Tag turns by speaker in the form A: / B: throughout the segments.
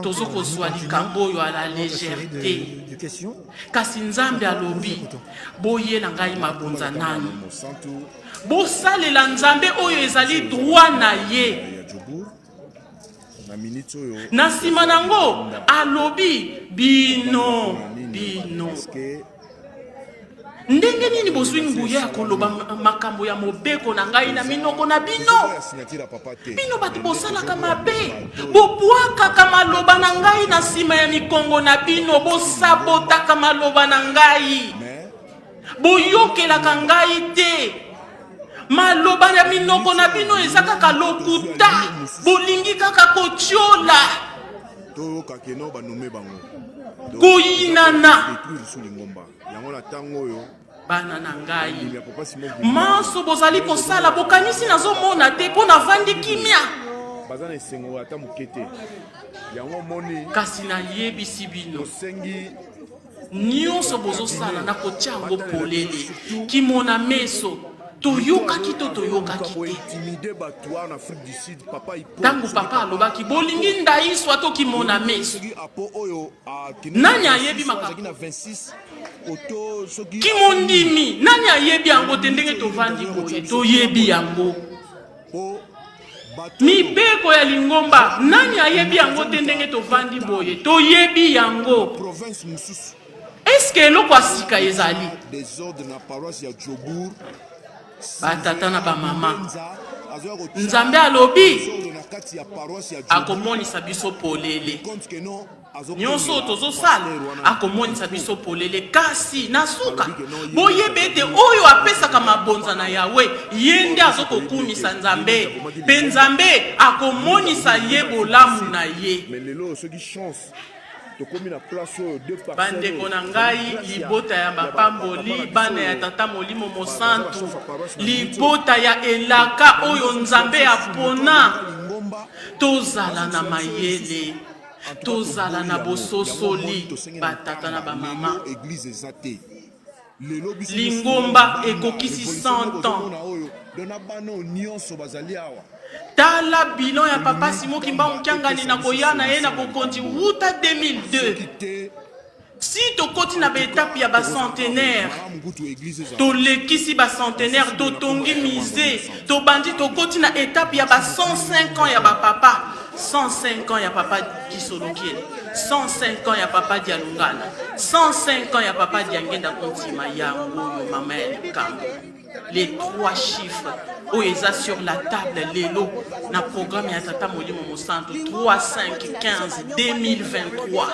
A: Tozo kozwa likambo oyo à la légèreté. Kasi Nzambe alobi, boyela ngai mabonza nanu. Bosalela Nzambe oyo ezali droit na ye. Na nsima na yango alobi, bino, bino. Ndenge nini bozwi nguya ya koloba makambo ya mobeko na ngai na minoko na bino? Bino bato bosalaka mabe, bobwakaka maloba na ngai na nsima ya mikongo na bino, bosabotaka maloba na ngai, boyokelaka ngai te. Maloba ya minoko na bino eza kaka lokuta, bolingi kaka kotiola.
B: Toyoka que no ba nomme bango.
A: Koyinana.
B: Détruire sous lingomba. Yango na tango oyo
A: bana na ngai manso bozali kosala bokanisi nazomona te mpo navandi kimia
B: baza na esengo ata moke te yango omoni
A: kasi nayebisi bino
B: tosengi
A: Nionso bozosala nakotia yango polele. Kimona meso toyokaki to toyokaki te. Tango papa alobaki bolingi ndaiswa to kimona meso. Nani ayebi makambo? Kimondimi nani ayebi yango te ndenge tovandi boye toyebi yango. Mibeko ya lingomba, nani ayebi yango te? Ndenge tovandi boye, toyebi yango. Est-ce que eloko ya sika ezali? Batata na bamama, Nzambe alobi akomonisa biso polele. Nyonso oyo tozosala, akomonisa biso polele. Kasi na suka, boyeba ete oyo apesaka mabonza na Yawe, ye nde azokokumisa Nzambe, mpe Nzambe akomonisa ye bolamu na ye. Bandeko na ngai, libota ya mapamboli, bana ya Tata Molimo Mosantu, libota ya elaka oyo Nzambe apona, tozala na mayele. Tozala na bososoli, ba tata na ba mama. Lingomba ekokisi 100 ans. Tala bilan ya papa Simon Kimbangu Kiangani na koya na ye na bokonzi wuta 2002. Si tokoti na ba etape ya ba centenaire, tolekisi ba centenaire, totongi musee, tobandi tokoti na etape ya ba 105 ans ya ba papa, 105 ans ya papa Kisolokiele, 105 ans ya papa Dialungana, 105 ans ya papa Diangenda Kuntima, yango oyo mama ya likambo. Les trois chiffres oyo eza sur la table lelo na programme ya Tata Molimo Mosantu 3 5 15 2023.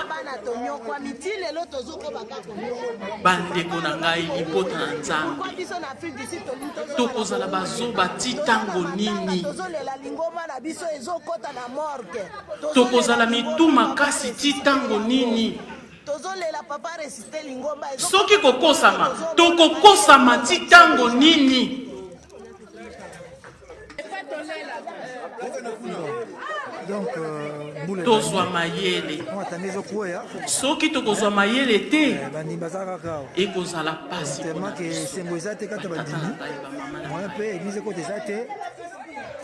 A: Bandeko na ngai, libota na Nzambe, tokozala bazoba ti ntango nini? Tokozala mitu makasi ti ntango nini? Soki kokosama, tokokosama ti tango nini?
C: Euh,
A: Tozwa mayele. Soki tokozwa mayele te,
C: eh,
A: ekozala pasi mpona biso.
C: Esengo eza te kati ya
A: Batata na
C: bandimi
A: ngai, bamama na
C: moyen
A: ngai.
C: mpe eglise ekota eza te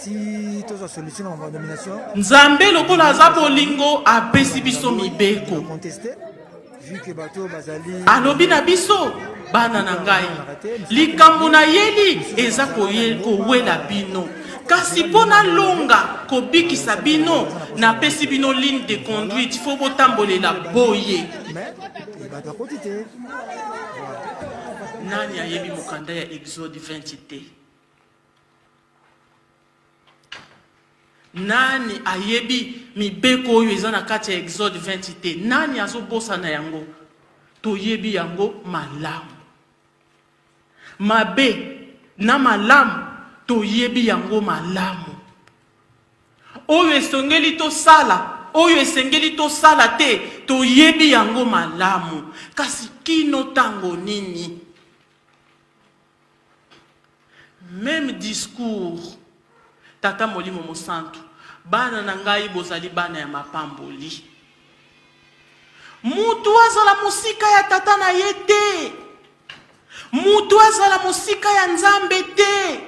C: ti tozwa solution na mambo ya nomination.
A: Nzambe lokola aza bolingo apesi biso mibeko.
C: Conteste vu que bato oyo bazali
A: Alobi na biso, bana na ngai, likambo nayeli eza kowela bino, kasi mpo nalonga kobikisa bino, napesi bino ligne de conduite, faut botambolela boye.
C: Mais bato bakoti te.
A: Nani ayebi mokanda ya Exode 20 te? Nani ayebi mibeko oyo eza na kati ya Exode 20 te? Nani azobosana yango? Toyebi yango malamu. Mabe na malamu toyebi yango malamu. Oyo esengeli tosala, oyo esengeli tosala te, toyebi yango malamu. Kasi kino tango nini? Meme discours Tata Molimo Mosantu, bana na ngai bozali bana ya mapamboli. Mutu azala mosika ya tata na ye te. Mutu azala mosika ya Nzambe te.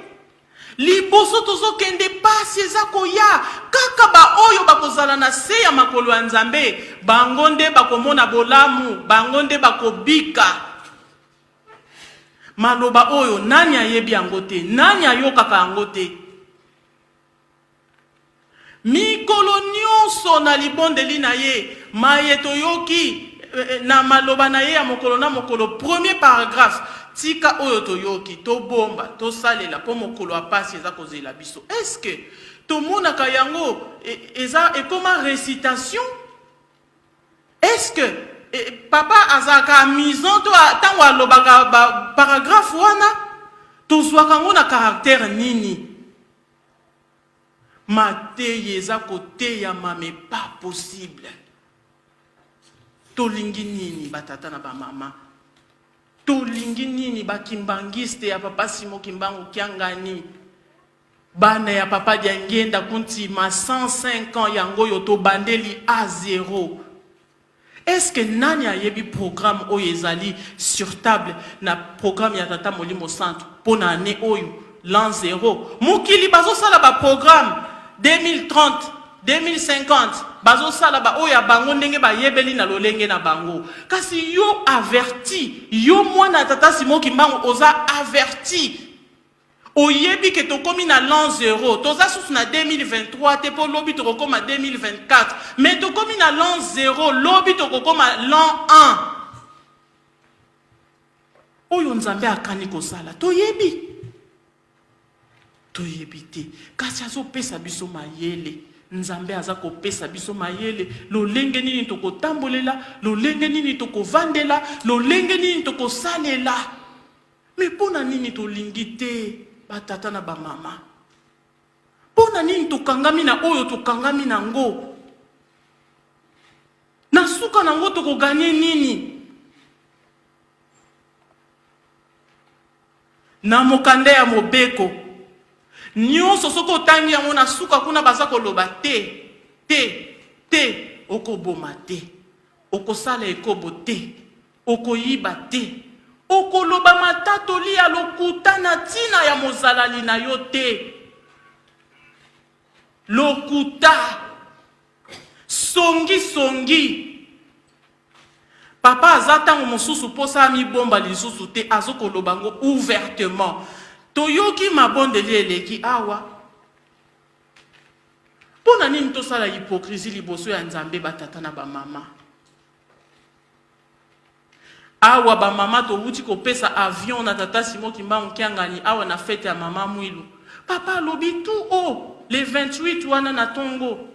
A: Liboso tozokende pasi eza koya, kaka ba oyo bakozala na se ya makolo ya Nzambe, bango nde bakomona bolamu, bango nde bakobika. Maloba oyo nani ayebi yango te? Nani ayokaka yango te? Mikolo nyonso na libondeli na ye, maye toyoki na maloba na ye ya mokolo na mokolo, premier paragraphe, tika oyo toyoki, tobomba, tosalela mpo mokolo ya pasi eza kozela biso. Est-ce que tomonaka yango eza ekoma recitation? Est-ce que papa azalaka amusant to tango alobaka ba paragraphe wana tozwaka yango na caractère nini? Mateya eza koteyama mais pas possible. Tolingi nini ba tata na ba mama? Tolingi nini ba kimbanguiste ya papa Simon Kimbangu Kiangani? Bana ya papa Diangienda Kuntima 105 ans yango oyo tobandeli a zero. Est-ce que nani ayebi programme oyo ezali sur table na programme ya Tata Molimo Santu pona annee oyo l'an zero? Mokili bazosala ba programme 2030, 2050 bazosala ba oyo ya bango ndenge bayebeli na lolenge na bango. Kasi yo averti, yo mwana ya Tata Simon Kimbangu oza averti. Oyebi ke tokomi na l'an zero, toza susu na 2023 te po lobi tokokoma 2024, mais tokomi na l'an zero, lobi tokokoma l'an 1. Oyo Nzambe akani kosala, toyebi? Toyebi te. Kasi azopesa biso mayele. Nzambe aza kopesa biso mayele lolenge nini tokotambolela, lolenge nini tokovandela, lolenge nini tokosalela. Mais pona nini tolingi te ba tata na ba mama? Pona nini tokangami na oyo tokangami na ngo? Na suka na ngo toko gagner nini? Na mokanda ya mobeko nionso soki otangi yango na suka kuna baza koloba te te te okoboma te okosala ekobo te Okoyiba te. Okoloba matatoli ya lokuta na ntina ya mozalani na yo te. Lokuta. Songi songi. Papa aza tango mosusu posa amibomba lisusu te, azo koloba ngo ouvertement. Toyoki mabondeli eleki awa. Mpo na nini tosala hypocrisie liboso ya Nzambe ba tata na ba mama? Awa ba mama towuti kopesa avion na tata Simon Kimbangu Kiangani awa na fete ya mama Mwilu. Papa alobi tout haut le 28 wana na tongo.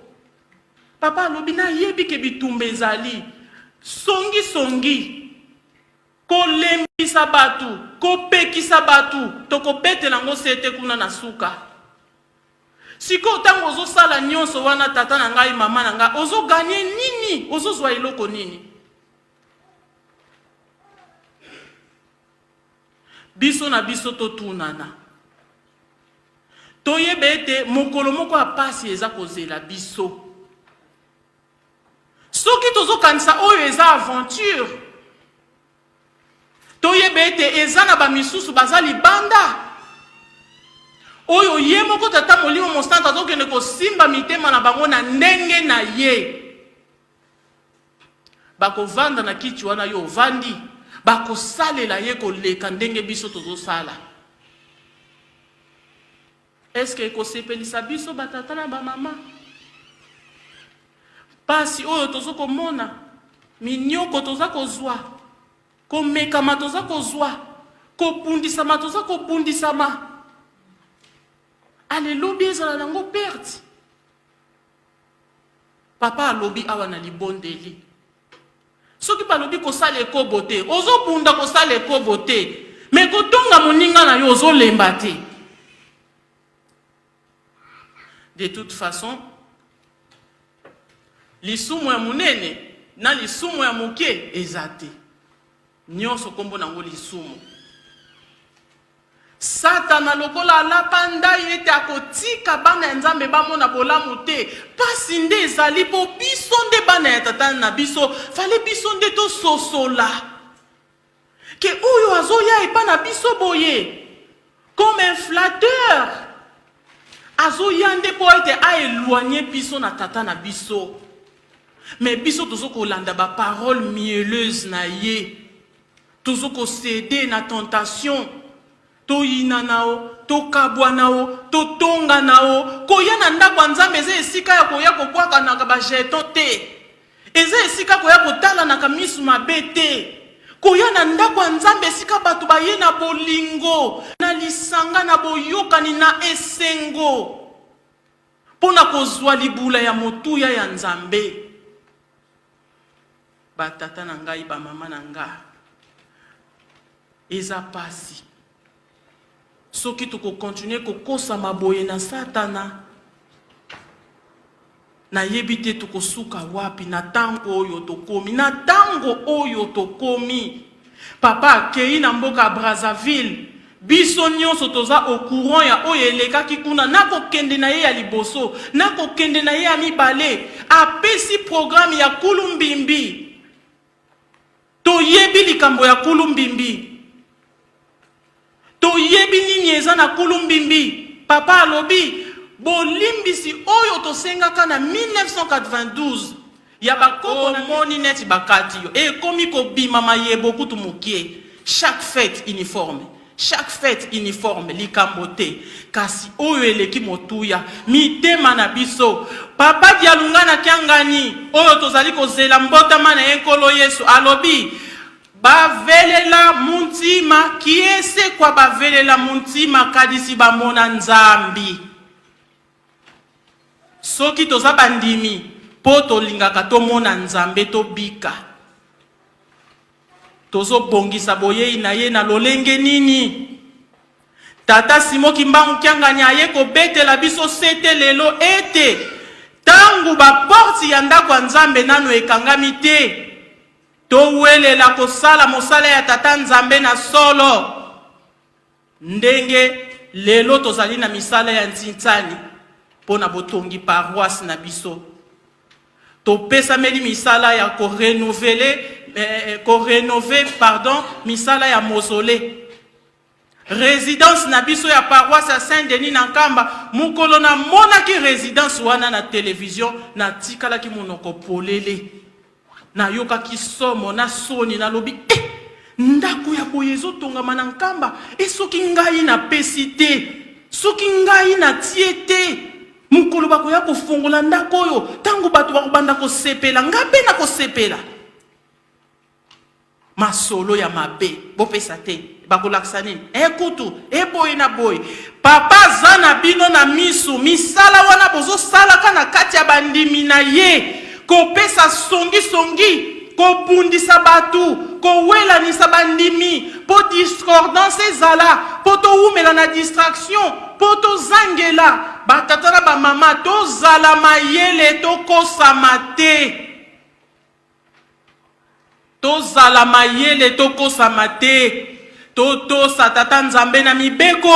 A: Papa alobi nayebi ke bitumba ezali. Songi songi. Kolembisa batu, kopekisa batu, tokobetela yango sete kuna na suka. Sikoyo tango ozo sala nionso wana tata na ngai mama na ngai ozo gagner nini? Ozo zua eloko nini? Biso na biso totunana. Toyeba ete mokolo moko ya pasi eza kozela biso. Soki tozokanisa oyo eza aventure, Toyeba ete eza na ba misusu baza libanda oyo ye moko Tata Molimo Mosantu azokende kosimba mitema na bango na ndenge na ye. Bakovanda na kiti wana yo ovandi, bakosalela ye koleka ndenge biso tozosala. Est-ce que ekosepelisa biso ba tata na ba mama? Pasi oyo tozo komona, minioko toza kozua, komekama toza kozua, kobundisama toza kobundisama. Ale lobi ezala nango perte. Papa alobi awa na libondeli. Soki balobi kosala ekobo te, ozo bunda kosala ekobo te, mais kotonga moninga na yo ozo lemba te. De toute façon, lisumu ya munene na lisumu ya moke eza te. Nionso kombo nango lisumu. Satana lokola alapa ndai ete akotika bana ya Nzambe bamona bolamu te, pasi nde ezali po biso nde bana ya tata na biso, fallait biso nde tososola ke oyo azoya epa na biso boye comme un flatteur. Azoya nde mpo ete a eloigner biso na tata na biso. Mais biso tozo kolanda ba paroles mielleuses na ye. Tozo ko ceder na tentation. Toyinana o, tokabwana o, totongana o. Koya na ndako ya Nzambe eza esika ya koya kobwakanaka ba jetons te. Eza esika koya kotalanaka misu mabe te. Koya na ndako ya Nzambe esika bato baye na bolingo, na lisanga, na boyokani, na esengo mpo na kozwa libula ya motuya ya Nzambe. Ba tata na ngai, ba mama na nga, eza pasi soki toko continuer kokosama boye na Satana. Nayebi te tokosuka wapi na tango oyo tokomi. Na tango oyo tokomi, papa akeyi na mboka ya Brazzaville. Biso nionso toza au courant ya oyo elekaki kuna na kokende na ye ya liboso, na kokende na ye ya mibale. Apesi programme ya Kulu Mbimbi. Toyebi likambo ya Kulu Mbimbi. Toyebi nini eza na Kulu Mbimbi. Papa alobi bolimbisi oyo tosengaka na 1992 ya ba koko na omoni neti bakati yo ekomi kobima mayebo kutu mukie chaque fete uniforme chaque fete uniforme likambo te kasi oyo eleki motuya mitema na biso Papa Dialungana Kiangani oyo tozali kozela mbotama na ye Nkolo Yesu alobi Bavelela muntima kiesekwa bavelela muntima kadisi bamona Nzambi. Soki toza bandimi po tolingaka tomona Nzambe tobika. Tozobongisa boyei na ye na lolenge nini? Tata Simon Kimbangu Kiangani aye kobetela biso sete lelo ete tango ba porte ya ndako ya Nzambe nano ekangami te, Towelela kosala mosala ya Tata Nzambe na solo, ndenge lelo tozali na misala ya ntintsani mpo na botongi paroisse na biso. Topesameli misala ya ko renouveler, eh, ko renover, pardon, misala ya mausolee. Residence na biso ya paroisse ya Saint Denis na Nkamba, mokolo na monaki residence wana na television, na tikalaki monoko polele. Nayokaki somo na soni, nalobi eh, ndako ya boye ezotongama na Nkamba, e soki ngai napesi te, soki ngai natie te, mokolo bakoya kofongola ndako oyo, ntango bato bakobanda kosepela, ngai mpe nakosepela. Masolo ya mabe bopesa te bakolakisa nini eh kutu eh boye na boye papa aza na bino na misu misala wana bozosalaka na kati ya bandimi na ye kopesa songi songi kobundisa batu kowelanisa bandimi po discordance ezala po towumela na distraction po tozangela ba tata na ba mama tozala mayele tokosama te. Tozala mayele tokosama te. Totosa Tata Nzambe na mibeko.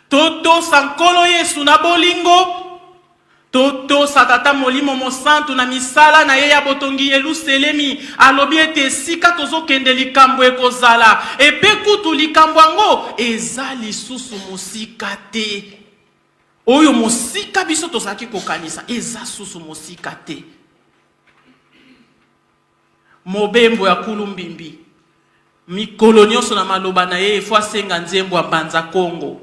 A: Totosa Nkolo Yesu na bolingo. Totosa Tata Molimo Mosantu na misala na ye ya botongi Yeluselemi. Alobi ete esika tozokende likambo ekozala. Epe kutu likambo yango eza lisusu mosika te. Oyo mosika biso tozalaki kokanisa eza susu mosika te. Mobembo ya Kulu Mbimbi, mikolo nionso na maloba na ye il faut asenga nzembo ya Mbanza Kongo.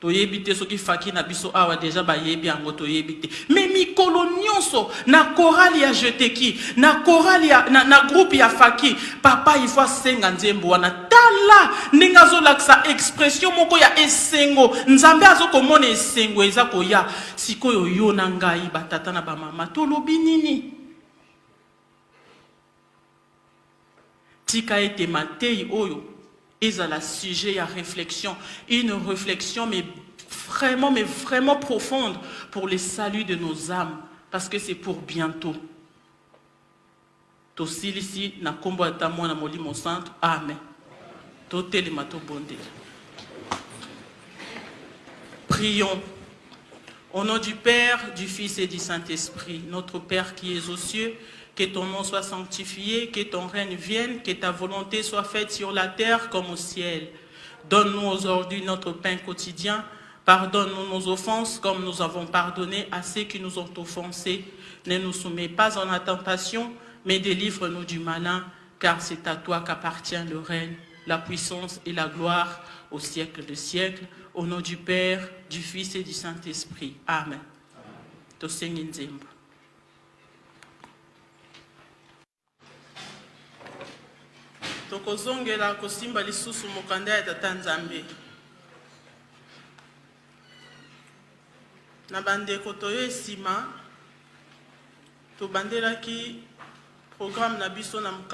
A: Toyebi te soki faki na biso awa dejà bayebi yango toyebi te. Mais mikolo nionso na chorale ya Jeteki, na chorale ya na, na groupe ya faki, papa il faut asenga nzembo wana. Tala ndenge azolakisa expression moko ya esengo. Nzambe azokomona esengo eza koya. Sikoyo yo na ngai ba tata na ba mama tolobi nini? Tika ete mateyi oyo ezala sujet ya reflexion, une reflexion mais vraiment mais vraiment profonde pour le salut de nos ames parce que c'est pour bientot. Tosilisi na kombo ya Tata, Mwana, Molimo Santu. Amen. Totelema tobondela. Prions. Au nom du Père, du Fils et du Saint-Esprit, notre Père qui es aux cieux, que ton nom soit sanctifié, que ton règne vienne, que ta volonté soit faite sur la terre comme au ciel. Donne-nous aujourd'hui notre pain quotidien. Pardonne-nous nos offenses comme nous avons pardonné à ceux qui nous ont offensés. Ne nous soumets pas en la tentation, mais délivre-nous du malin, car c'est à toi qu'appartient le règne, la puissance et la gloire au siècle des siècles. Au nom du Père, du Fils et du Saint-Esprit. Amen. Tosengi nzembo. Tokozongela kosimba lisusu mokanda ya Tata Nzambe. Na bandeko toye nsima, tobandelaki programme na biso na mokanda.